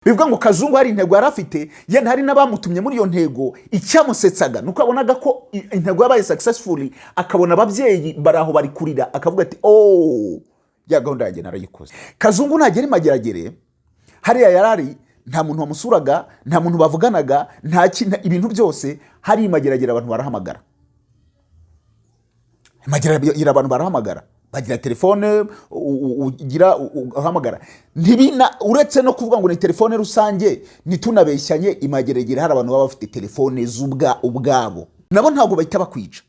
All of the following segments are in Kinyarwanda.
Bivuga ngo Kazungu hari intego yari afite, yenda hari n'abamutumye muri iyo ntego. Icyamusetsaga ni uko yabonaga ko intego yabaye successful, akabona ababyeyi bari aho bari kurira, akavuga ati: "Oh, ya gahunda yanjye narayikoze." Kazungu nagera i Mageragere, hariya yari ari, nta muntu wamusuraga, nta muntu bavuganaga, nta ibintu byose. Hari i Mageragere abantu barahamagara, Mageragere abantu barahamagara, bagira telefone, ugira uhamagara ntibina. Uretse no kuvuga ngo ni telefone rusange, ntitunabeshyanye, i Mageragere hari abantu baba bafite telefone z'ubwa ubwabo, nabo ntabwo bahita bakwica.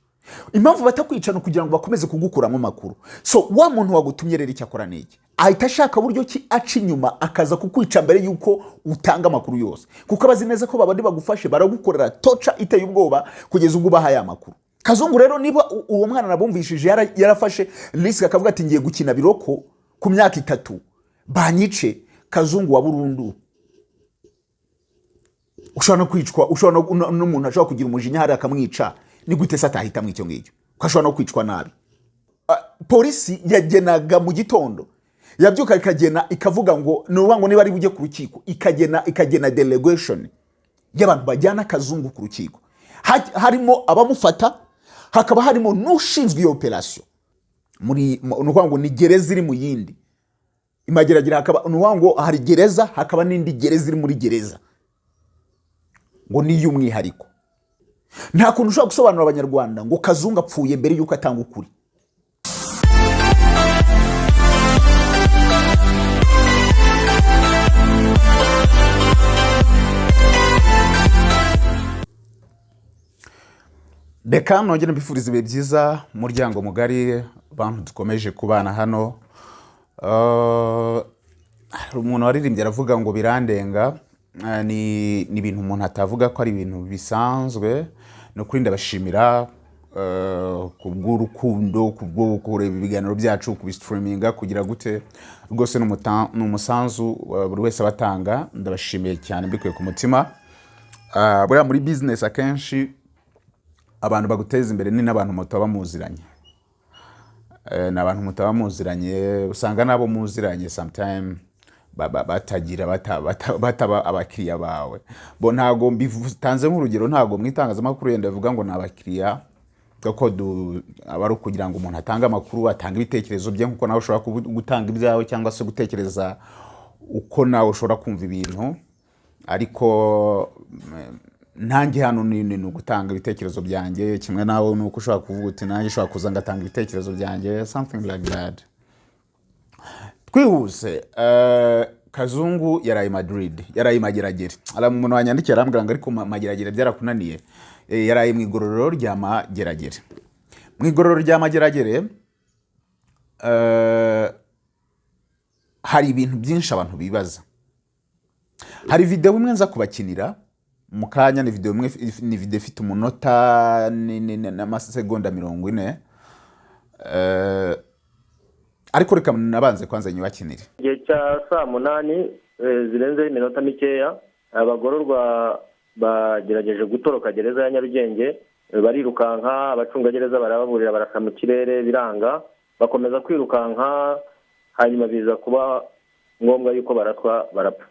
Impamvu batakwica ni ukugira ngo bakomeze kugukuramo amakuru. So wa muntu wagutumye rero icyo akora ni iki? Ahita ashaka buryo ki aca inyuma akaza kukwica mbere y'uko utanga amakuru yose, kuko abazi neza ko babandi bagufashe baragukorera torture iteye ubwoba kugeza ubwo ubaha ya makuru. Kazungu rero, niba uwo mwana nabumvishije yarafashe risk akavuga ati: "Ngiye gukina biroko ku myaka 3 banyice," Kazungu wa burundu ushobora no kwicwa, ushobora n'umuntu ashobora kugira umujinya hariya akamwica, ni gute se atahitamo icyo ngicyo ko ashobora no kwicwa nabi? Polisi yagenaga mu gitondo, yabyuka ikagena, ikavuga ngo ni ukuvuga ngo niba ari bujye ku rukiko, ikagena delegation y'abantu bajyana Kazungu ku rukiko. Harimo abamufata, hakaba harimo n'ushinzwe iyo operasiyo muri ni ukuvuga ngo ni gereza iri mu yindi i Mageragere, hakaba ni ukuvuga ngo hari gereza, hakaba n'indi gereza iri muri gereza, ngo ni iy'umwihariko. Nta kuntu ushobora gusobanurira Abanyarwanda ngo Kazungu apfuye mbere y'uko atanga ukuri. Reka nongere mbifuriza ibihe byiza, umuryango mugari, bantu dukomeje kubana hano. Hari umuntu waririmbye aravuga ngo birandenga. Ni ibintu umuntu atavuga ko ari ibintu bisanzwe. Ni ukuri ndabashimira kubw'urukundo, kubwo kureba ibiganiro byacu, kubistreaminga, kugira gute. Rwose ni umusanzu buri wese abatanga. Ndabashimiye cyane mbikuye ku mutima. Buriya muri business akenshi abantu baguteza imbere ni n'abantu mutaba muziranye. Ni abantu mutaba muziranye, usanga n'abo muziranye sometime batagira bataba abakiriya bawe. Bo ntago mbitanze nk'urugero, ntago mu itangazamakuru yenda bivuga ngo ni abakiriya, kuko aba ari ukugira ngo umuntu atange amakuru, atange ibitekerezo bye, nkuko nawe ushobora gutanga ibyawe cyangwa se gutekereza uko nawe ushobora kumva ibintu. Ariko nanjye hano ni ugutanga ibitekerezo byanjye, kimwe nawe nuko ushobora kuvuga uti: "Nanjye ushobora kuza ngatanga ibitekerezo byanjye," something like that. Twihuse, Kazungu yaraye Madrid, yaraye Mageragere. Hari umuntu wanyandikiye arambwira ngo: "Ariko Mageragere byarakunaniye." Yaraye mu igororero rya Mageragere. Mu igororero rya Mageragere hari ibintu byinshi abantu bibaza. Hari videwo imwe nza kubakinira mu kanya, ni videwo imwe, ni videwo ifite umunota n'amasegonda 40. Ariko reka nabanze kwanza nyubakinire. Igihe cya saa 8 zirenzeho iminota mikeya, abagororwa bagerageje gutoroka gereza ya Nyarugenge, barirukanka, abacungagereza barababurira, barasa mu kirere, biranga, bakomeza kwirukanka, hanyuma biza kuba ngombwa yuko baratwa barapfa.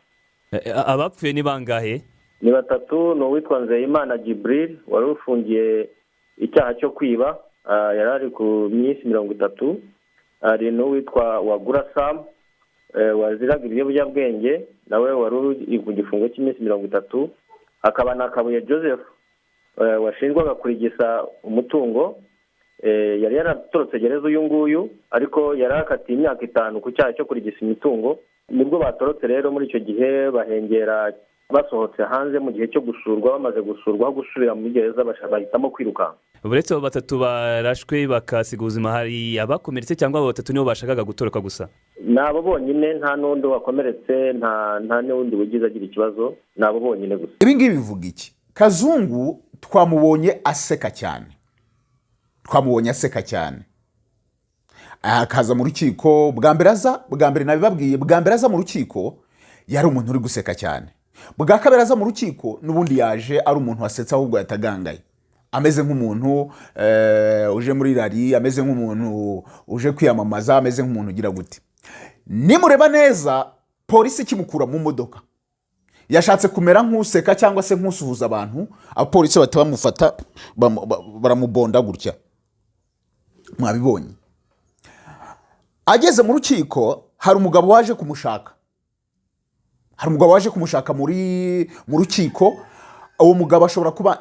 Abapfuye ni bangahe? Ni batatu. Ni uwitwa Nzeyimana Jibril wari ufungiye icyaha cyo kwiba, yari ari ku minsi 30. Hari n'uwitwa Wagura Sam waziraga ibiyobyabwenge, nawe wari uri ku gifungo cy'iminsi 30. Hakaba na Kabuye Joseph washinjwaga kurigisa umutungo. Yari yaratorotse gereza uyu nguyu, ariko yari akatiye imyaka 5 ku cyaha cyo kurigisa imitungo. Nibwo batorotse rero muri icyo gihe, bahengera basohotse hanze mu gihe cyo gusurwa. Bamaze gusurwa, aho gusubira muri gereza bahitamo kwirukanka. Uretse abo batatu barashwe bakasiga ubuzima, hari abakomeretse cyangwa abo batatu nibo bashakaga gutoroka gusa? Ni abo bonyine, nta n'undi wakomeretse, nta n'undi wigize agira ikibazo, ni abo bonyine gusa. Ibi ngibi bivuga iki? Kazungu twamubonye aseka cyane, twamubonye aseka cyane, akaza mu rukiko bwa mbere aza, bwa mbere nabibabwiye, bwa mbere aza mu rukiko yari umuntu uri guseka cyane. Bwa kabiri aza mu rukiko n'ubundi yaje ari umuntu wasetse, ahubwo yatagangaye, ameze nk'umuntu uje muri rally, ameze nk'umuntu uje kwiyamamaza, ameze nk'umuntu ugira gute. Nimureba neza, polisi ikimukura mu modoka. Yashatse kumera nk'useka cyangwa se nk'usuhuza abantu, abapolisi bahita bamufata, baramubonda gutya. Mwabibonye. Ageze mu rukiko, hari umugabo waje kumushaka, hari umugabo waje kumushaka mu rukiko. Uwo mugabo ashobora kuba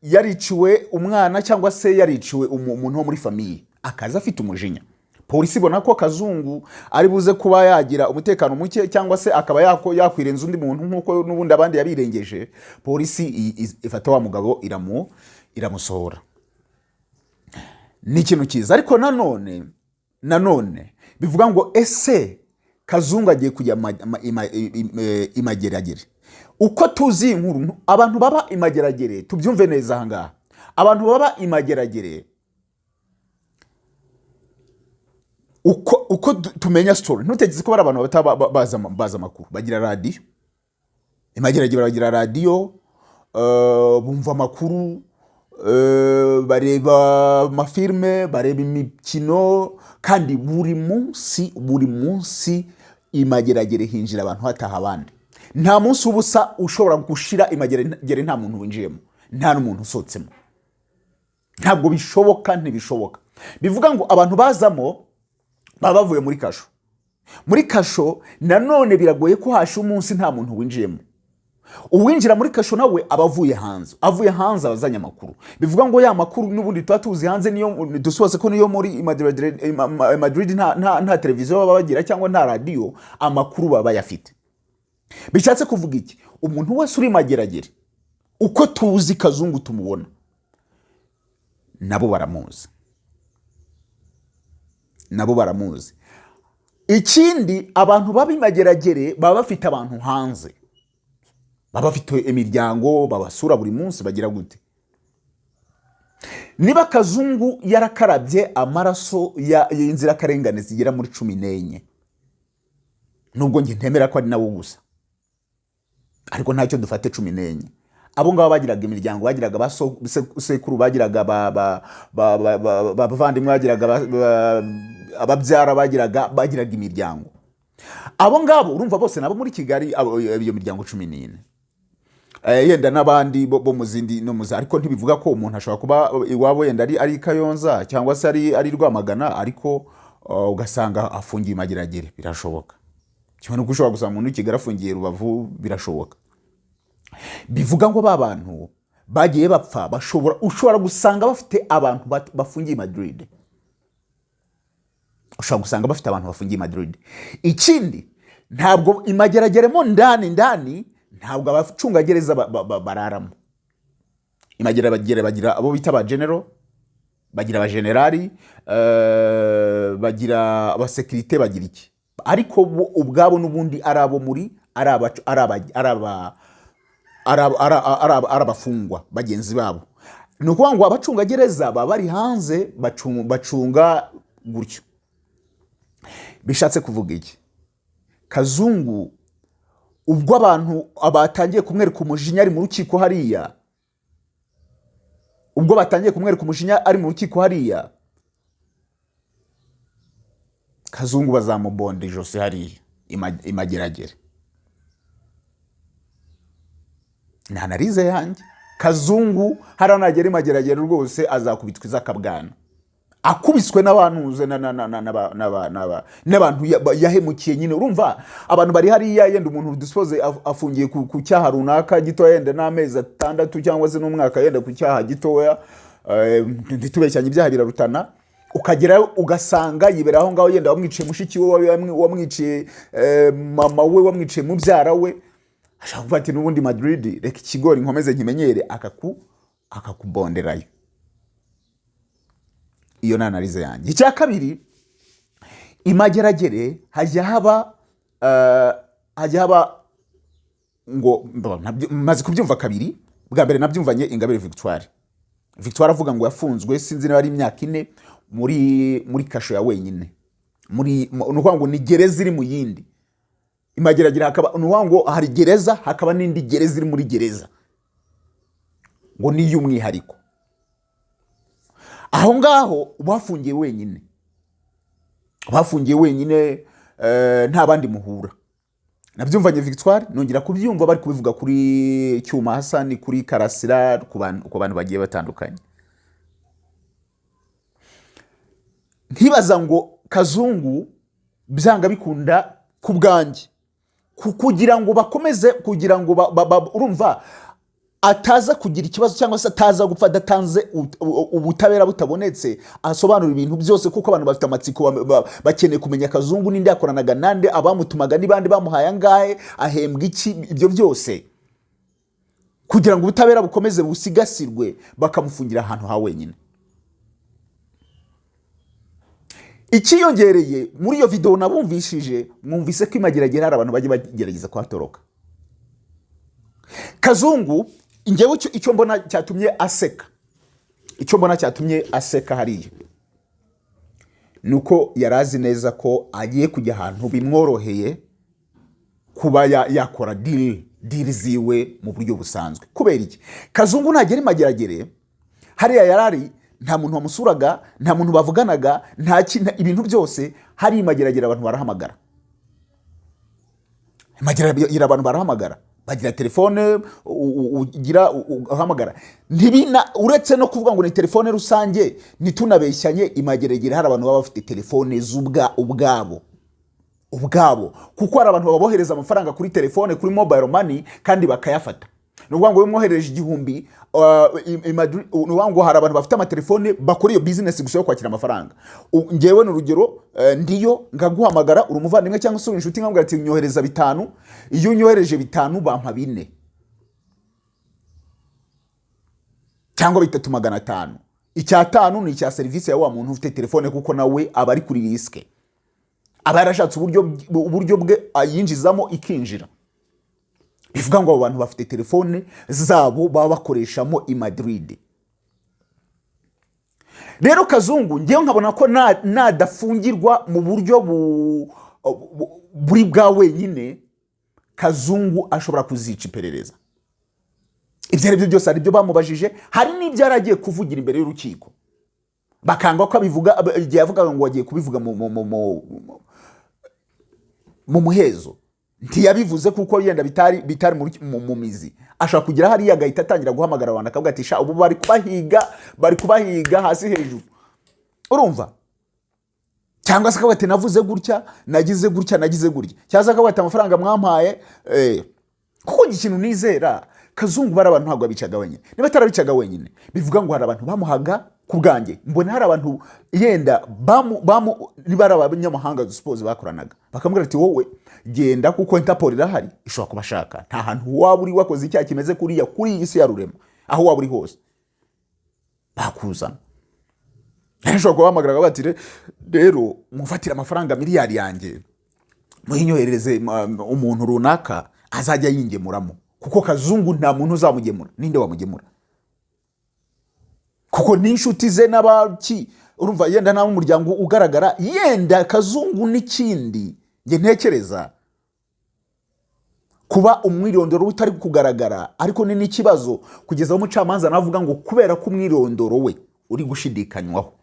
yariciwe umwana cyangwa se yariciwe umuntu wo muri famille, akaza afite umujinya. Polisi ibona ko Kazungu ari buze kuba yagira umutekano muke cyangwa se akaba yakwirenza undi muntu nk'uko n'ubundi abandi yabirengeje. Polisi ifata wa mugabo, iramusohora. Ni ikintu cyiza, ariko nanone bivuga ngo: ese Kazungu agiye kujya imageragere? Uko tuzi iyi nkuru, abantu baba imageragere, tubyumve neza aha ngaha, abantu baba imageragere, uko tumenya story, ntutekereze ko bari abantu bataba bazi amakuru. Bagira radiyo imageragere, bagira radiyo, bumva amakuru, bareba amafilme, bareba imikino, kandi buri munsi, buri munsi imageragere hinjira abantu, hataha abandi. Nta munsi w'ubusa ushobora gushira imageragere nta muntu winjiyemo, nta n'umuntu usohotsemo. Ntabwo bishoboka, ntibishoboka. Bivuga ngo abantu bazamo baba bavuye muri kasho. Muri kasho nanone biragoye ko hasha umunsi nta muntu winjiyemo. Uwinjira muri kasho nawe aba avuye hanze, avuye hanze aba azanye amakuru. Bivuga ngo ya makuru n'ubundi tuba tuzi hanze, niyo dusohotse ko niyo muri Madrid nta televiziyo baba bagira cyangwa nta radiyo, amakuru baba bayafite. Bishatse kuvuga iki? Umuntu wese uri mageragere, uko tuzi Kazungu tumubona, nabo baramuzi, nabo baramuzi. Ikindi, abantu baba imageragere baba bafite abantu hanze, baba bafite imiryango babasura buri munsi. Bagira gute? Niba Kazungu yarakarabye amaraso y'inzirakarengane zigera muri 14, nubwo njye ntemera ko ari nawo gusa, ariko ntacyo, dufate 14, abo ngabo bagiraga imiryango, bagiraga ba sekuru, bagiraga bavandimwe, bagiraga ababyara, bagiraga imiryango. Abo ngabo urumva bose nabo muri Kigali, iyo miryango 14, yenda n'abandi bo mu zindi no mu ariko ntibivuga ko umuntu ashobora kuba iwabo yenda ari i Kayonza cyangwa se ari Rwamagana, ariko ugasanga afungiye i Mageragere. Birashoboka. Kimwe n'uko ushobora gusanga umuntu w'i Kigali afungiye Rubavu, birashoboka. Bivuga ngo ba bantu bagiye bapfa ushobora gusanga bafite abantu bafungiye i Madrid, ushobora gusanga bafite abantu bafungiye i Madrid. Ikindi, ntabwo imageragere mo ndani ndani, ntabwo abacungagereza bararamo. Imageragere bagira abo bita ba general, bagira abajenerali, bagira abasekirite, bagira iki, ariko bo ubwabo n'ubundi ari abo muri ari aba- ari aba- ari aba- ari aba- ari aba- ari abafungwa bagenzi babo. Ni ukuvuga ngo abacungagereza baba bari hanze, bacunga gutyo. Bishatse kuvuga iki? Kazungu, ubwo abantu batangiye kumwereka umujinya ari mu rukiko hariya, ubwo batangiye kumwereka umujinya ari mu rukiko hariya, Kazungu bazamubonda ijosi hariya imageragere. Nta narize yanjye. Kazungu hariya nagera imageragere rwose azakubitwa izakabwana, akubiswe n'abantuze n'abantu yahemukiye nyine. Urumva abantu bari hariya, yenda umuntu dusipoze afungiye ku cyaha runaka gitoya, yenda n'amezi 6 cyangwa se n'umwaka, yenda ku cyaha gitoya, ntitubeshyanye, ibyaha birarutana. Ukagerayo ugasanga yibera aho ngaho, yenda wamwiciye mushiki we, wamwiciye mama we, wamwiciye mubyara we, ashaka kuvuga ati: "N'ubundi Madrid, reka ikigori nkomeze nkimenyere," akakubonderayo. Iyo ni analyse yanjye. Icya kabiri, imageragere hajya haba ngo maze kubyumva kabiri. Bwa mbere nabyumvanye Ingabire Victoire. Victoire avuga ngo yafunzwe, sinzi niba ari imyaka 4, muri kasho ya wenyine, ni ukuvuga ngo ni gereza iri mu yindi. Imageragere hakaba, ni ukuvuga ngo hari gereza, hakaba n'indi gereza iri muri gereza, ngo ni iy'umwihariko. Aho ngaho bafungiye wenyine, bafungiye wenyine, nta bandi muhura. Nabyumvanye Victoire, nongera kubyumva bari kubivuga kuri Cyuma Hasani, kuri Karasira, ku bantu bagiye batandukanye. Ntibaza ngo Kazungu byanga bikunda ku bwanjye kugira ngo bakomeze kugira ngo urumva ataza kugira ikibazo cyangwa se ataza gupfa adatanze ubutabera butabonetse, asobanura ibintu byose, kuko abantu bafite amatsiko, bakeneye kumenya Kazungu n'indi yakoranaga nande, abamutumaga n'ibandi, bamuhaye angahe, ahembwa iki, ibyo byose kugira ngo ubutabera bukomeze busigasirwe, bakamufungira ahantu ha wenyine. Ikiyongereye muri iyo videwo nabumvishije, mwumvise ko imageragere hari abantu bajya bagerageza kuhatoroka. Kazungu njyewe icyo mbona cyatumye aseka, icyo mbona cyatumye aseka hariya ni uko yari azi neza ko agiye kujya ahantu bimworoheye kuba yakora deal ziwe mu buryo busanzwe. Kubera iki? Kazungu nagera imageragere hariya yari ari, nta muntu wamusuraga, nta muntu bavuganaga, nta ibintu byose. Hari imageragere abantu barahamagara, imageragere abantu barahamagara, bagira telefone, ugira uhamagara ntibina. Uretse no kuvuga ngo ni telefone rusange, ntitunabeshyanye, imageragere hari abantu baba bafite telefone z'ubwa ubwabo, kuko hari abantu babohereza amafaranga kuri telefone, kuri mobile money, kandi bakayafata. Ni ukuvuga ngo iyo umwohereje 1000, ni ukuvuga ngo hari abantu bafite amatelefone bakora iyo business gusa yo kwakira amafaranga. Njyewe ni urugero, ndiyo ngaguhamagara, uri umuvandimwe cyangwa se uri inshuti, nkabwira ati nyohereza 5. Iyo unyohereje 5 bampa 4 cyangwa 3,500. 500 ni icya serivisi ya wa muntu ufite telefone, kuko nawe aba ari kuri risk, aba yarashatse uburyo bwe ayinjizamo ikinjira. Bivuga ngo abo bantu bafite telefone zabo baba bakoreshamo i Madrid. Rero Kazungu ngewe nkabona ko nadafungirwa mu buryo buri bwa wenyine, Kazungu ashobora kuzica iperereza. Ibyo ari byo byose, hari ibyo bamubajije, hari n'ibyo yari agiye kuvugira imbere y'urukiko bakanga ko abivuga. Igihe yavugaga ngo agiye kubivuga mu muhezo, ntiyabivuze kuko yenda bitari mu mizi. Ashobora kugera hariya agahita atangira guhamagara abantu, akavuga ati sha ubu bari kubahiga, bari kubahiga hasi hejuru, urumva? Cyangwa se akavuga ati navuze gutya, nagize gutya, nagize gutya, cyangwa se akavuga ati amafaranga mwampaye. Kuko njye ikintu nizera, Kazungu bari abantu ntabwo abicaga wenyine. Niba atarabicaga wenyine, bivuga ngo hari abantu bamuhaga. Ku bwanjye mbona hari abantu yenda bamu niba ari abanyamahanga suppose bakoranaga, bakamubwira ati wowe genda, kuko Interpol irahari ishobora kubashaka. Nta hantu waba uri wakoze icyaha kimeze kuriya kuri iyi si ya rurema, aho waba uri hose bakuzana. Ashobora kubahamagara akavuga ati rero mufatire amafaranga miliyari yanjye, muhinyoherereze umuntu runaka azajya yingemuramo, kuko Kazungu nta muntu uzamugemura. Ninde wamugemura? Kuko n'inshuti ze n'abaki, urumva, yenda nta umuryango ugaragara. Yenda Kazungu n'ikindi njye ntekereza, kuba umwirondoro we utari kugaragara, ariko ni n'ikibazo kugeza aho umucamanza navuga ngo kubera ko umwirondoro we uri gushidikanywaho.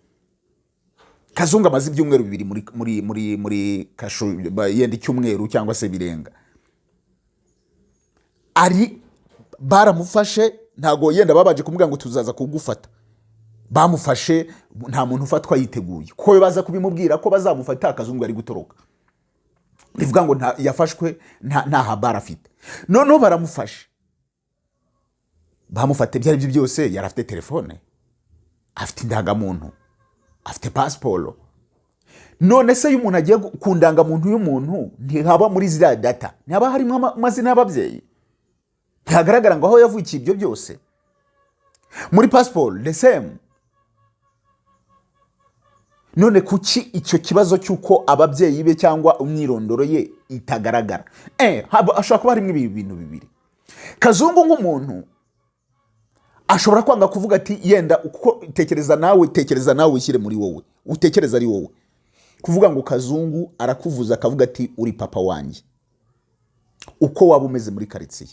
Kazungu amaze ibyumweru 2 muri kasho, yenda icyumweru cyangwa se birenga, ari baramufashe. Ntago yenda babanje kumubwira ngo tuzaza kugufata, bamufashe. Nta muntu ufatwa yiteguye, kuko baza kubimubwira ko bazamufata, Kazungu ari gutoroka. Bivuga ngo yafashwe nta habari afite. Noneho baramufashe, bamufata, ibyo ari byo byose yari afite telefone, afite indangamuntu, afite pasiporo. None se iyo umuntu agiye ku ndangamuntu y'umuntu, ntihaba muri ziriya data, ntihaba harimo amazina y'ababyeyi, ntihagaragara ngo aho yavukiye, ibyo byose? Muri pasiporo the same. None kuki icyo kibazo cy'uko ababyeyi be cyangwa imyirondoro ye itagaragara? Hashobora kuba harimo ibi bintu bibiri. Kazungu nk'umuntu ashobora kwanga kuvuga ati yenda, kuko tekereza nawe, tekereza nawe, wishyire muri wowe, utekereza ari wowe, kuvuga ngo Kazungu arakuvuza akavuga ati uri papa wanjye, uko waba umeze muri karitsiye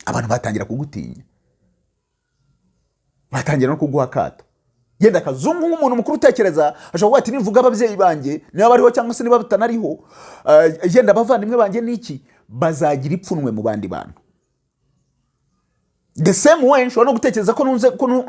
abantu batangira kugutinya, batangira no kuguha akato. Yenda Kazungu nk'umuntu mukuru utekereza ashobora kuvuga ati: "Nivuga ababyeyi banjye, niba bariho cyangwa se niba batanariho, yenda abavandimwe banjye n'iki, bazagira ipfunwe mu bandi bantu." The same way nshobora no gutekereza ko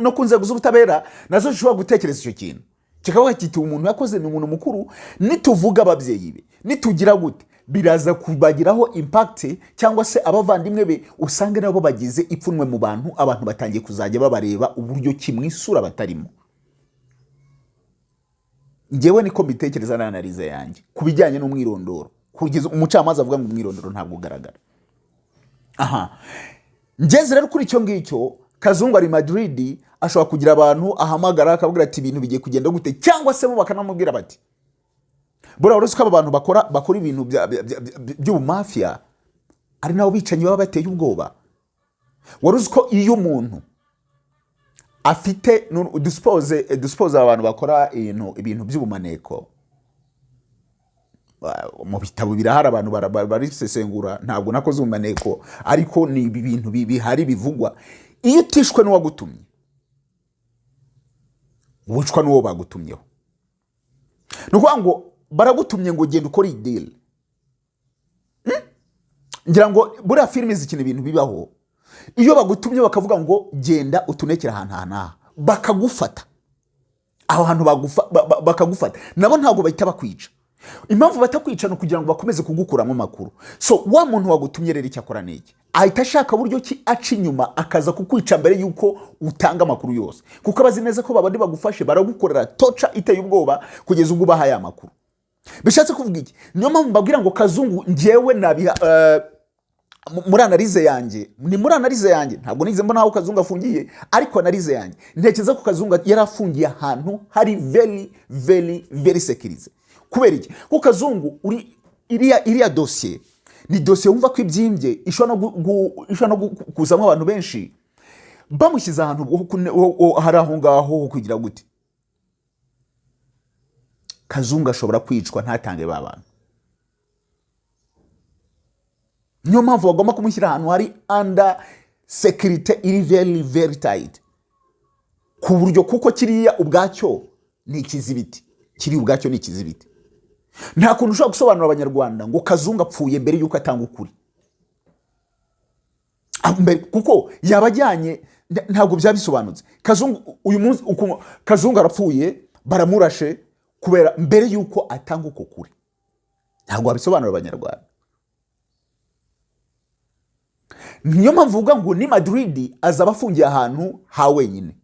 no ku nzego z'ubutabera nazo zishobora gutekereza icyo kintu, kikavuga kiti: "Umuntu yakoze ni umuntu mukuru, nituvuga ababyeyi be, nitugira gute, biraza kubagiraho impact, cyangwa se abavandimwe be, usange nabo bagize ipfunwe mu bantu, abantu batangiye kuzajya babareba uburyo ki mu isura batarimo." Ngewe niko mbitekereza na analyse yanjye ku bijyanye n'umwirondoro, kugeza umucamanza avuga ngo umwirondoro ntabwo ugaragara. Aha ngeze rero kuri icyo ngicyo, Kazungu ari Madrid, ashobora kugira abantu ahamagara akabwira ati: "Ibintu bigiye kugenda gute?" Cyangwa se bo bakanamubwira bati: "Buriya uretse ko aba bantu bakora ibintu by'ubumafiya ari nabo bicanyi baba bateye ubwoba." Wari uzi ko iyo umuntu afite dusipoze abantu bakora ibintu by'ubumaneko, mu bitabo birahari, abantu barisesengura. Ntabwo nakoze ubumaneko, ariko ni ibi bintu bihari bivugwa: iyo utishwe n'uwagutumye, wicwa n'uwo bagutumyeho. Ni ukuvuga ngo baragutumye ngo genda ukore iyi deal. Ngira ngo buriya filime zikina ibintu bibaho. Iyo bagutumye bakavuga ngo genda utunekere ahantu aha n'aha, bakagufata aho hantu, bakagufata, nabo ntabwo bahita bakwica. Impamvu batakwica ni ukugira ngo bakomeze kugukuramo amakuru. So wa muntu wagutumye rero icyo akora ni iki? Ahita ashaka buryo ki aca inyuma akaza kukwica mbere y'uko utanga amakuru yose, kuko aba azi neza ko babandi bagufashe baragukorera torture iteye ubwoba kugeza ubwo ubaha ya makuru. Bishatse kuvuga iki? Niyo mpamvu mbabwira ngo Kazungu, ngewe nabiha muri analyse yanjye, ni muri analyse yanjye, ntabwo nigeze mbona aho Kazungu afungiye, ariko analyse yanjye ntekereza ko Kazungu yari afungiye ahantu hari very very very sécurisé. Kubera iki? Kuko Kazungu uri iriya dosiye ni dosiye wumva ko ibyimbye, ishobora no kuzamo abantu benshi. Bamushyize ahantu hari aho ngaho ho kugira gute, Kazungu ashobora kwicwa ntatange ba bantu. Niyo mpamvu bagomba kumushyira ahantu hari under sécurité iri very very tight, ku buryo, kuko kiriya ubwacyo ni ikizibiti, kiri ubwacyo ni ikizibiti. Nta kuntu ushobora gusobanurira Abanyarwanda ngo Kazungu apfuye mbere y'uko atanga ukuri. Mbere, kuko yaba ajyanye, ntabwo byaba bisobanutse. Kazungu uyu munsi Kazungu arapfuye, baramurashe kubera mbere y'uko atanga uko kuri, ntabwo wabisobanurira Abanyarwanda. Niyo mpamvu uvuga ngo ni Madrid azaba afungiye ahantu ha wenyine,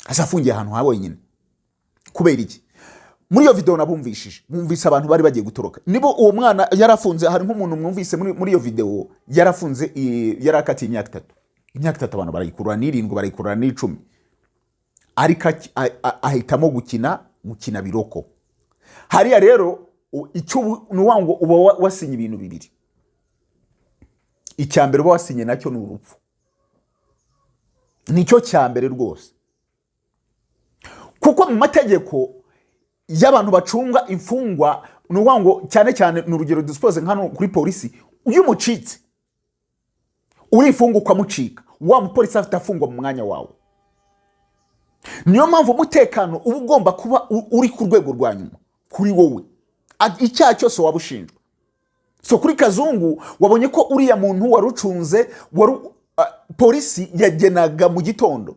azaba afungiye ahantu ha wenyine. Kubera iki? Muri iyo video nabumvishije, mwumvise abantu bari bagiye gutoroka. Nibo uwo mwana yarafunze, hari nk'umuntu mwumvise muri iyo video yarafunze, yarakatiye imyaka 3. Imyaka 3 abantu barayikurura n'irindwi, barayikurura n'icumi, ariko ahitamo gukina biroko hariya. Rero icyo ni ukuvuga ngo uba wasinye ibintu bibiri. Icya mbere uba wasinye nacyo ni urupfu, nicyo cya mbere rwose, kuko mu mategeko y'abantu bacunga imfungwa, ni ukuvuga ngo cyane cyane, ni urugero dusipoze nka hano kuri polisi, iyo umucitse uri imfungwa ukamucika, wa mupolisi afite afungwa mu mwanya wawe. Niyo mpamvu umutekano uba ugomba kuba uri ku rwego rwa nyuma kuri wowe, icyaha cyose waba ushinjwa. So kuri Kazungu wabonye ko uriya muntu wari ucunze, wari polisi yagenaga mu gitondo,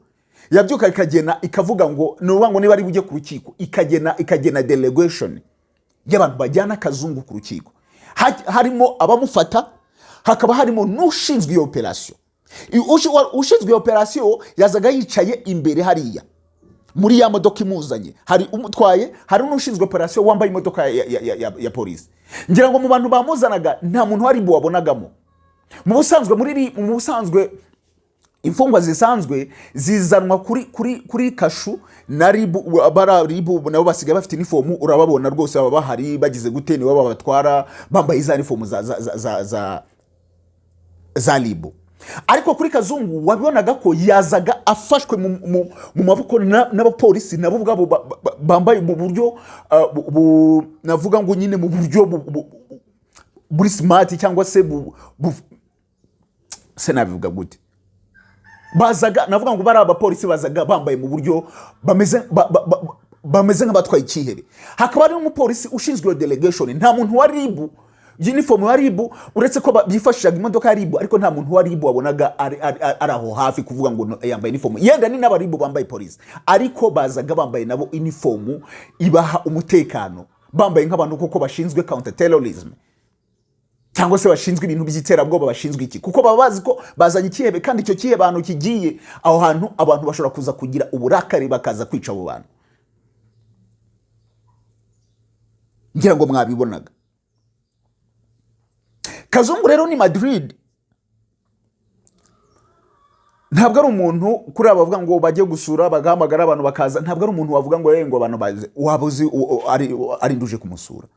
yabyuka ikagena, ikavuga ngo, ni ukuvuga ngo niba ari bujye ku rukiko, ikagena delegation y'abantu bajyana Kazungu ku rukiko. Harimo abamufata, hakaba harimo n'ushinzwe iyo operasiyo. Ushinzwe iyo operasiyo yazaga yicaye imbere hariya muri ya modoka imuzanye, hari umutwaye, hari n'ushinzwe operasiyo wambaye imodoka ya polisi. Ngira ngo mu bantu bamuzanaga nta muntu wari wabonagamo. Mu busanzwe imfungwa zisanzwe zizanwa kuri kashu na RIB. Bara RIB nabo basigaye bafite inifomu, urababona rwose, baba bahari bagize gute, nibo babatwara bambaye za nifomu za RIB. Ariko kuri Kazungu wabibonaga ko yazaga afashwe mu maboko n'abapolisi, nabo ubwabo bambaye mu buryo navuga ngo nyine mu buryo buri smart, cyangwa se se nabivuga gute, Bazaga, navuga ngo bari abapolisi bazaga bambaye mu buryo bameze bameze nk'abatwaye ikihebe. Hakaba hari n'umupolisi ushinzwe iyo delegation. Nta muntu wa RIB, uniform wa RIB, uretse ko bifashishaga imodoka ya RIB, ariko nta muntu wa RIB wabonaga ari aho hafi kuvuga ngo yambaye uniform. Yenda ni n'aba RIB bambaye polisi, ariko bazaga bambaye nabo uniform ibaha umutekano, bambaye nk'abantu koko bashinzwe counter terrorism cyangwa se bashinzwe ibintu by'iterabwoba, bashinzwe iki, kuko baba bazi ko bazanye ikihebe, kandi icyo kihebe ahantu kigiye, aho hantu abantu bashobora kuza kugira uburakari, bakaza kwica abo bantu. Ngira ngo mwabibonaga. Kazungu rero ni Madrid, ntabwo ari umuntu kuri aba bavuga ngo bajye gusura bagahamagara abantu bakaza. Ntabwo ari umuntu wavuga ngo ngo abantu baze, waba uzi ari nduje kumusura.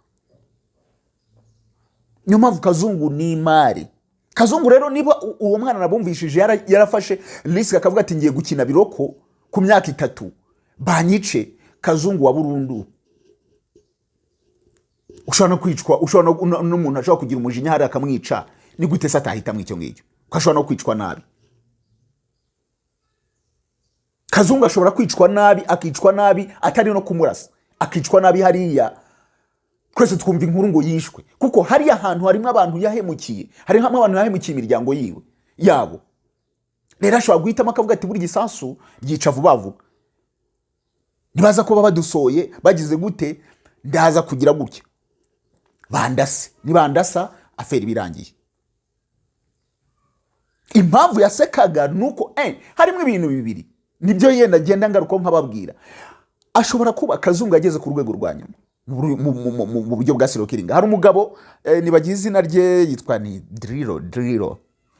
Niyo mpamvu Kazungu ni imari. Kazungu rero, niba uwo mwana nabumvishije yarafashe risk akavuga ati: "Ngiye gukina biroko ku myaka 3 banyice." Kazungu wa burundu ushobora no kwicwa, ushobora n'umuntu ashobora kugira umujinya hariya akamwica. Ni gute se atahitamo icyo ngicyo, ko ashobora no kwicwa nabi? Kazungu ashobora kwicwa nabi, akicwa nabi atari no kumurasa, akicwa nabi hariya. Twese twumva inkuru ngo yishwe, kuko hariya hantu harimo abantu yahemukiye, harimo abantu yahemukiye imiryango yiwe yabo. Rero ashobora guhitamo akavuga ati: "Buri gisasu ryica vuba vuba, nibaza kuba badusoye bagize gute, ndaza kugira gutya bandase, nibandasa affaire birangiye." Impamvu yasekaga ni uko harimo ibintu bibiri, nibyo yenda ngenda ngaruka nkababwira. Ashobora kuba Kazungu ageze ku rwego rwa nyuma mu buryo bwa serial killing. Hari umugabo, nibagize izina rye, yitwa ni Driro. Driro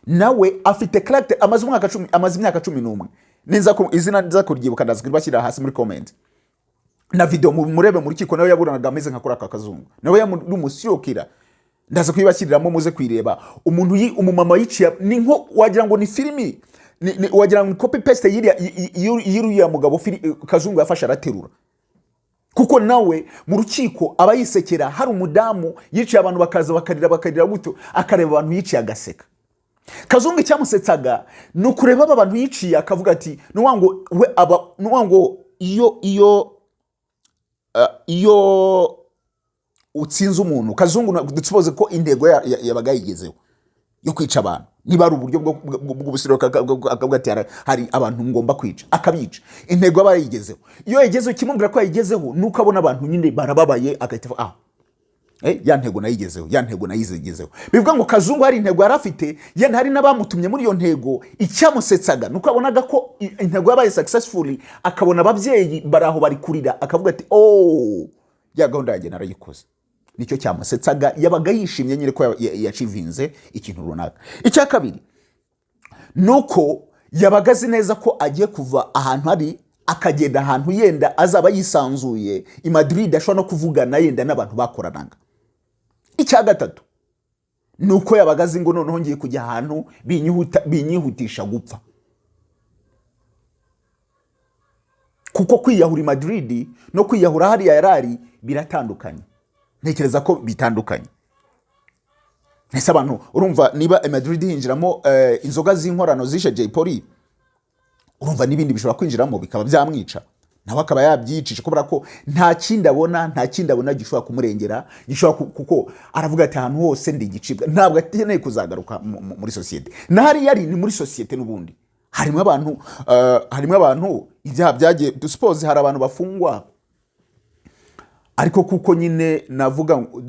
nawe afite character, amaze umwaka 10, amaze imyaka 11. Ninza ku izina nza kuryibuka, ndaza kuribashyira hasi muri comment na video murebe mu rukiko. Nawe yaburanaga ameze nka kuri aka Kazungu, nawe yari umu serial killer. Ndaza kuyibashyiriramo muze kuyireba. Umuntu umumama yiciye, ni nko wagira ngo ni filimi, wagira ngo ni copy paste y'uriya mugabo Kazungu yafashe araterura, kuko nawe mu rukiko aba yisekera. Hari umudamu yiciye, abantu bakaza bakarira, bakarira gutyo, akareba abantu yiciye agaseka. Kazungu icyamusetsaga ni ukureba aba bantu yiciye, akavuga ati ni ukuvuga ngo we aba, ni ukuvuga ngo iyo utsinze umuntu, Kazungu dusuppose ko intego yabaga yigezeho yo kwica abantu, niba ari uburyo bw'ubusiro, akavuga ati: "Hari abantu ngomba kwica," akabica. Intego aba yayigezeho. Iyo yayigezeho, kimubwira ko yayigezeho ni uko abona abantu nyine barababaye, agahita avuga: "Ah, ya ntego nayigezeho, ya ntego nayigezeho." Bivuga ngo Kazungu hari intego yari afite, yenda hari n'abamutumye muri iyo ntego. Icyamusetsaga ni uko yabonaga ko intego yabaye successful, akabona ababyeyi bari aho bari kurira, akavuga ati: "Oh, ya gahunda yanjye narayikoze." Nicyo cyamusetsaga, yabaga yishimye nyine ko yachievinze ikintu runaka. Icya kabiri ni uko yabaga azi neza ko agiye kuva ahantu ari, akagenda ahantu yenda azaba yisanzuye i Madrid, ashobora no kuvugana yenda n'abantu bakoranaga. Icya gatatu ni uko yabaga azi ngo noneho ngiye kujya ahantu binyihutisha gupfa, kuko kwiyahura i Madrid no kwiyahura hariya yarari biratandukanye. Ntekereza ko bitandukanye. Ese abantu, urumva niba i Madrid hinjiramo inzoga z'inkorano zishe Jay Polly, urumva n'ibindi bishobora kwinjiramo bikaba byamwica, nawe akaba yabyicisha, kubera ko nta kindi abona, nta kindi abona gishobora kumurengera, gishobora kuko aravuga ati: "Ahantu hose ndi igicibwa." Ntabwo akeneye kuzagaruka muri sosiyete, na hariya ari ni muri sosiyete n'ubundi harimo abantu, harimo abantu ibyaha byagiye. Dusuppose hari abantu bafungwa, ariko kuko nyine navuga ngo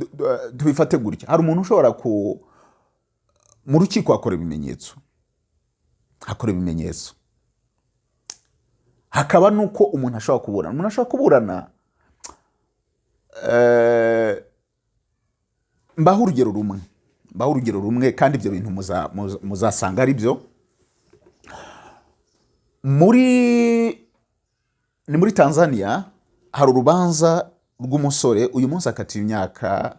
tubifate gutya, hari umuntu ushobora ku mu rukiko hakora ibimenyetso, hakora ibimenyetso, hakaba n'uko umuntu ashobora kuburana. Umuntu ashobora kuburana, mbaho urugero rumwe, mbaho urugero rumwe, kandi ibyo bintu muzasanga ari byo. Ni muri Tanzania, hari urubanza rw'umusore uyu munsi akatiwe imyaka,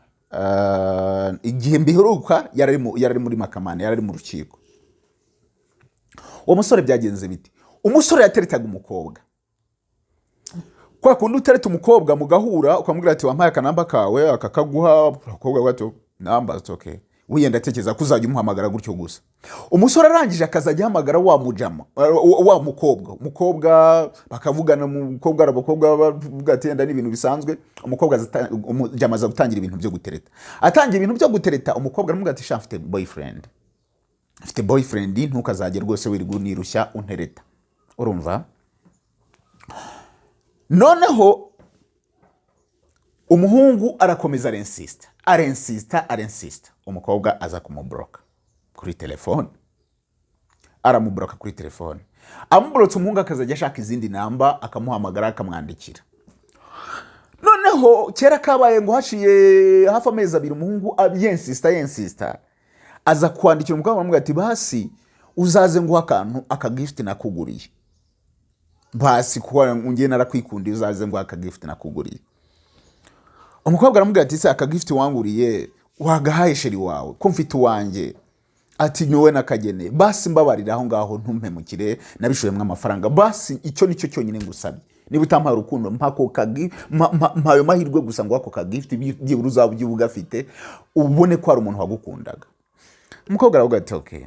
igihe mbiheruka yari ari muri mahakamani, yari ari mu rukiko. Uwo musore byagenze bite? Umusore yateretaga umukobwa kwa kundi utereta umukobwa mugahura, ukamubwira ati: "Wampaye akanamba kawe?" Akakaguha. Umukobwa avuga ati: "Namba?" Ati: "Okay." Wiyenda atekereza ko uzajya umuhamagara gutyo gusa. Umusore arangije akazajya ahamagara wa mujama, wa mukobwa, umukobwa bakavugana, umukobwa, abakobwa bavuga ati yenda ni ibintu bisanzwe. Umukobwa umujama aza gutangira ibintu byo gutereta. Atangira ibintu byo gutereta, umukobwa aramubwira ati: "Sha, mfite boyfriend, mfite boyfriend, ntukazajye rwose wirirwa unirushya untereta." Urumva, noneho umuhungu arakomeza arensisita, arensisita, arensisita. Umukobwa aza kumublocka kuri telefone, aramublocka kuri telefone. Amublotse, umuhungu akazajya ashaka izindi namba, akamuhamagara, akamwandikira. Noneho kera kabaye, ngo haciye hafi amezi 2, umuhungu yensisita, yensisita, aza kwandikira umukobwa, aramubwira ati: "Basi uzaze nguha akantu, akagift nakuguriye, basi kuko ngiye narakwikundiye, uzaze nguha akagift nakuguriye." Umukobwa aramubwira ati: "Se akagift wanguriye wagahaye chéri wawe, ko mfite uwanjye?" Ati: "Niwe nakageneye. Basi mbabarira aho ngaho, ntumpemukire, nabishoyemo amafaranga. Basi icyo nicyo cyonyine ngusabye. Niba utampaye urukundo, mpa ako mpa ayo mahirwe gusa ngo ako kagift byibura uzaba ugiye ugafite, ubone ko hari umuntu wagukundaga." Umukobwa aravuga ati: "Okay."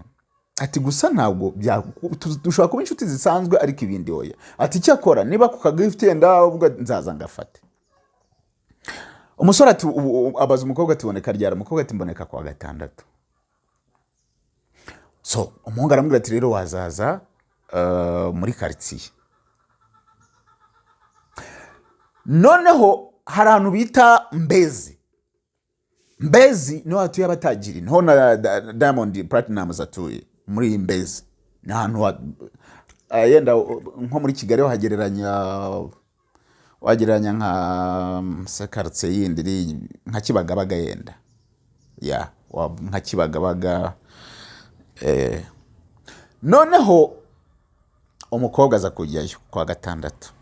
Ati: "Gusa ntabwo dushobora kuba inshuti zisanzwe, ariko ibindi oya." Ati: "Icyakora niba ako kagift yenda uvuga, nzaza ngafate." Umusore ati abaza umukobwa ati: "Boneka ryari?" Umukobwa ati: "Mboneka kuwa gatandatu." So umuhungu aramubwira ati: "Rero wazaza muri karitsiye." Noneho hari ahantu bita Mbezi. Mbezi niho hatuye abatajiri, niho na Diamond Platnumz atuye, muri iyi Mbezi. Ni ahantu yenda nko muri Kigali wagereranya nka se karitsiye yindi iri nka Kibagabaga yenda, ya nka Kibagabaga. Noneho umukobwa aza kujyayo kwa gatandatu.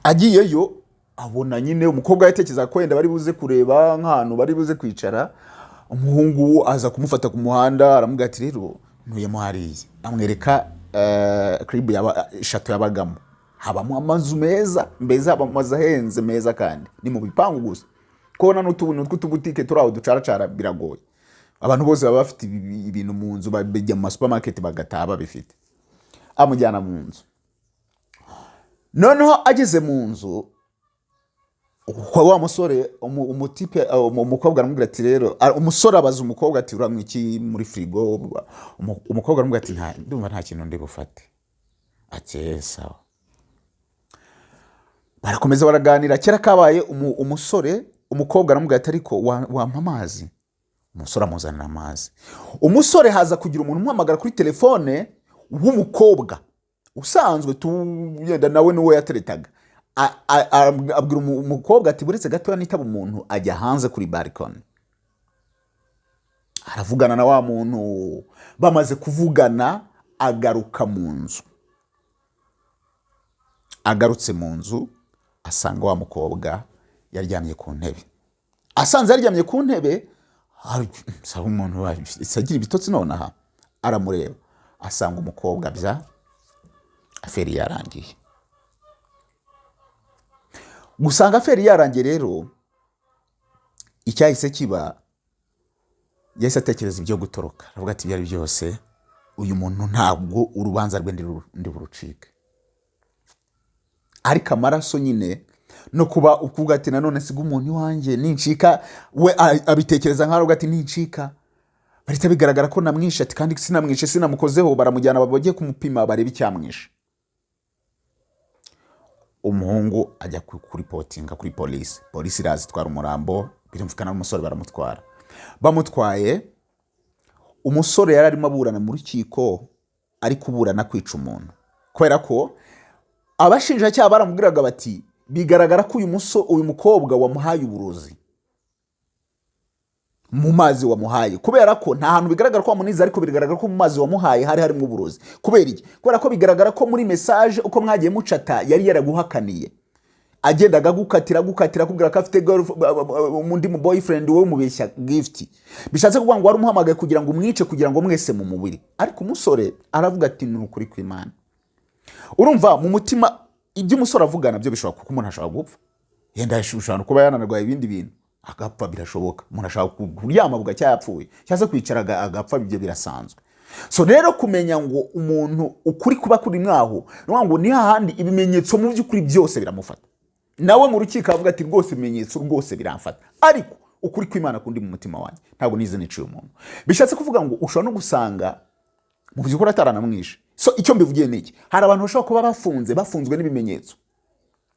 Agiyeyo, abona nyine umukobwa yatekereza ko wenda bari buze kureba nk'ahantu bari buze kwicara. Umuhungu aza kumufata ku muhanda, aramubwira ati: "Rero ntuyemo hariya." Amwereka crib eshatu yabagamo. Habamo amazu meza mbeza, haba amazu ahenze meza, kandi ni mu bipangu gusa. Kubona n'utuntu tw'utubutike turi aho ducaracara biragoye. Abantu bose baba bafite ibintu mu nzu, bajya mu masupamaketi bagataha babifite. Amujyana mu nzu. Noneho ageze mu nzu kwa wa musore, umutipe, umukobwa aramubwira ati rero, umusore abaza umukobwa ati: "Uranywa iki muri firigo?" Umukobwa aramubwira ati: "Ndumva nta kintu ndi bufate." Ati: "Sawa." Barakomeza baraganira. Kera kabaye, umusore, umukobwa aramubwira ati: "Ariko wampa amazi?" Umusore amuzanira amazi. Umusore haza kugira umuntu umuhamagara kuri telefone w'umukobwa usanzwe tugenda nawe, niwe yateretaga. Abwira umukobwa ati: "Buretse gatoya nitaba umuntu." Ajya hanze kuri balcony, aravugana na wa muntu. Bamaze kuvugana, agaruka mu nzu. Agarutse mu nzu, asanga wa mukobwa yaryamye ku ntebe. Asanze yaryamye ku ntebe, saba umuntu agira ibitotsi nonaha. Aramureba, asanga umukobwa bya affaire yarangiye. Gusanga affaire yarangiye rero, icyahise kiba, yahise atekereza ibyo gutoroka. Aravuga ati: "Ibyo ari byose, uyu muntu ntabwo urubanza rwe ndi burucike." Ariko amaraso nyine no kuba ukuvuga ati: "Nanone siga umuntu iwanjye, nincika we." Abitekereza nkaho avuga ati: "Nincika bahita bigaragara ko namwishe." Ati: "Kandi sinamwishe, sinamukozeho, baramujyana bagiye kumupima barebe icyamwishe." Umuhungu ajya kuripotinga kuri polisi. Polisi iraza, itwara umurambo. Birumvikana, n'umusore baramutwara. Bamutwaye, umusore yari arimo aburana mu rukiko, ari kuburana kwica umuntu, kubera ko abashinjacyaha baramubwiraga bati: "Bigaragara ko uyu mukobwa wamuhaye uburozi mu mazi wamuhaye, kubera ko nta hantu bigaragara ko wamunize, ariko bigaragara ko mu mazi wamuhaye hari harimo uburozi." Kubera iki? Kubera ko bigaragara ko muri message uko mwagiye mucata, yari yaraguhakaniye, agendaga agukatira, agukatira, akubwira ko afite undi mu boyfriend, wowe umubeshya gift. Bishatse kuvuga ngo wari umuhamagaye kugira ngo umwice, kugira ngo mwese mu mubiri. Ariko umusore aravuga ati: "Ni ukuri kw'Imana." Urumva mu mutima ibyo umusore avuga nabyo bishobora, kuko umuntu ashobora gupfa, yenda ashobora kuba yananarwaye ibindi bintu. Agapfa birashoboka. Umuntu ashobora kuryama bugacya yapfuye, cyangwa se kwicara agapfa, ibyo birasanzwe. So rero kumenya ngo umuntu ukuri kuba kuri mwaho, ni ukuvuga ngo ni hahandi ibimenyetso mu by'ukuri byose biramufata. Nawe mu rukiko avuga ati: "Rwose ibimenyetso rwose biramfata, ariko ukuri kw'Imana kundi mu mutima wanjye, ntabwo nize niciye umuntu." Bishatse kuvuga ngo ushobora no gusanga mu by'ukuri ataranamwishe. So icyo mbivugiye ni iki? Hari abantu bashobora kuba bafunze, bafunzwe n'ibimenyetso,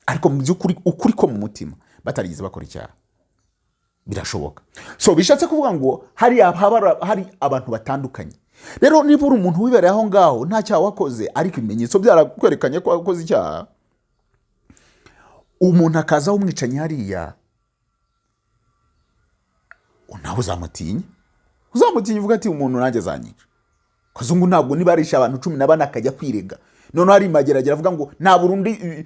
ariko mu by'ukuri ukuri ko mu mutima batarigeze bakora icyaha. Birashoboka. So bishatse kuvuga ngo hari abantu batandukanye. Rero niba uri umuntu wibereye aho ngaho nta cyaha wakoze, ariko ibimenyetso byarakwerekanye ko wakoze icyaha, umuntu akaza w'umwicanyi hariya, nawe uzamutinya, uzamutinya uvuga ati: "Umuntu nanjye azanyica." Kazungu ntabwo, niba arishe abantu 14 akajya kwirega, noneho hari mageragere avuga ngo nta Burundi,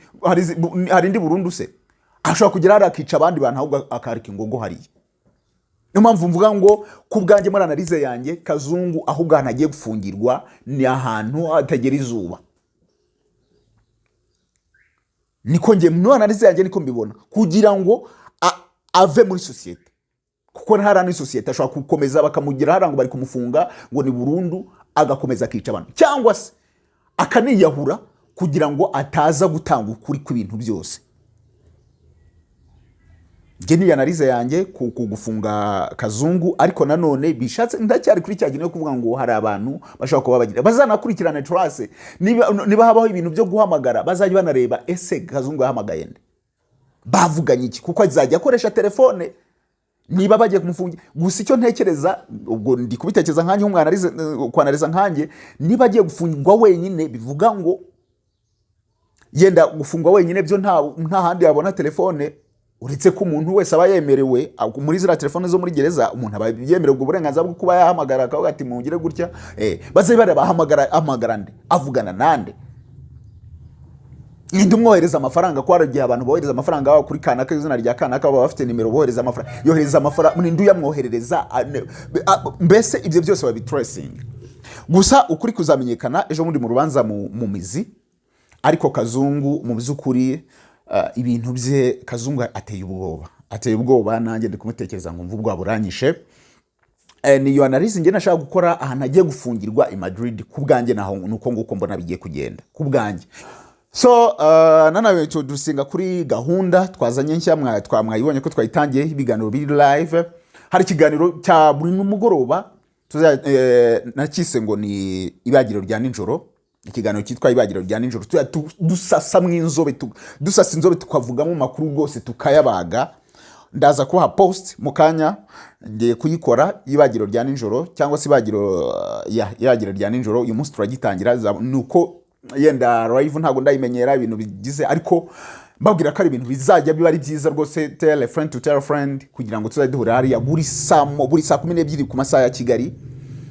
hari indi burundu se, ashobora kugera hariya akica abandi bantu, ahubwo akarika ingogo hariya. Niyo mpamvu mvuga ngo ku bwanjye, muri analyse yanjye, Kazungu ahubwo ahantu agiye gufungirwa ni ahantu hatagera izuba. Niko njye muri analyse yanjye niko mbibona, kugira ngo ave muri sosiyete, kuko hariya ni sosiyete. Ashobora gukomeza bakamugira hariya ngo bari kumufunga ngo ni burundu, agakomeza akica abantu, cyangwa se akaniyahura kugira ngo ataza gutanga ukuri kw'ibintu byose. Njye ni analyse yanjye ku gufunga Kazungu. Ariko nanone bishatse ndacyari kuri cya kintu cyo kuvuga ngo hari abantu bashobora kuba bagira bazanakurikirana trace. Niba habaho ibintu byo guhamagara, bazajya banareba: ese Kazungu yahamagaye nde? Bavuganye iki? Kuko azajya akoresha telefone niba bagiye kumufungira. Gusa icyo ntekereza, ubwo ndi kubitekereza nkanjye nk'umwanarize, kwanariza nkanjye, niba agiye gufungwa wenyine, bivuga ngo yenda gufungwa wenyine byo nta handi yabona telefone, uretse ko umuntu wese aba yemerewe muri ziriya telefone zo muri gereza, umuntu aba yemerewe ubwo burenganzira bwo kuba yahamagara akavuga ati: "Mungire gutya." Baze bareba ahamagara, ahamagara nde, avugana nande, ninde umwohereza amafaranga? Ko hari igihe abantu bohereza amafaranga baba kuri kanaka, izina rya kanaka, baba bafite nimero bohereza amafaranga, yohereza amafaranga, ninde uyamwoherereza? Mbese ibyo byose babitracinga. Gusa ukuri kuzamenyekana ejo bundi mu rubanza mu mizi. Ariko Kazungu mu by'ukuri, ibintu bye, Kazungu ateye ubwoba, ateye ubwoba. Nanjye ndi kumutekereza ngo mvu ubwoba buranyishe. Ni iyo analyse njye nashaka gukora ahantu agiye gufungirwa i Madrid. Ku bwanjye naho ni uko nguko mbona bigiye kugenda ku bwanjye. So nanawe dusinga kuri gahunda twazanye nshya, mwayibonye ko twayitangiye, ibiganiro biri live. Hari ikiganiro cya buri mugoroba nakise ngo ni Ibagiro rya Nijoro, ikiganiro cyitwa Ibagiro rya Nijoro. Tujya dusasamo inzobe, dusasa inzobe, tukavugamo amakuru rwose tukayabaga. Ndaza kubaha post mu kanya, ngiye kuyikora, Ibagiro rya Nijoro cyangwa se ibagiro, ya Ibagiro rya Nijoro. Uyu munsi turagitangira. Ni uko yenda live ntabwo ndayimenyera ibintu bigize, ariko mbabwira ko ari ibintu bizajya biba ari byiza rwose. Tell a friend to tell a friend, kugira ngo tuzajye duhura hariya buri saa 12 ku masaha ya Kigali.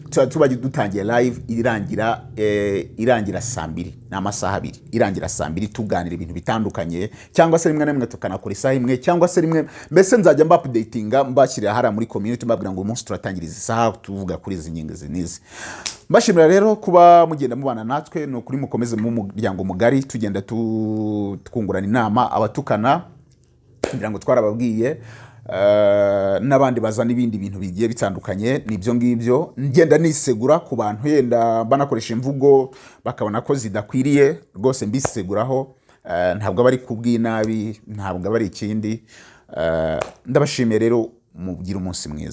Tuba dutangiye live, irangira saa 2, ni amasaha 2, irangira saa 2, tuganira ibintu bitandukanye, cyangwa se rimwe na rimwe tukanakora isaha imwe, cyangwa se rimwe. Mbese nzajya mba updatinga, mbashyirira hariya muri community, mbabwira ngo uyu munsi turatangira izi saha tuvuga kuri izi ngingo izi n'izi. Mbashimira rero kuba mugenda mubana natwe. Ni ukuri mukomeze mu muryango mugari, tugenda twungurana inama. Abatukana kugira ngo twarababwiye, n'abandi bazana ibindi bintu bigiye bitandukanye, nibyo ngibyo ngenda nisegura ku bantu yenda banakoresha imvugo bakabona ko zidakwiriye. Rwose mbiseguraho, ntabwo aba ari kubw'inabi, ntabwo aba ari ikindi. Ndabashimiye rero, mugire umunsi mwiza.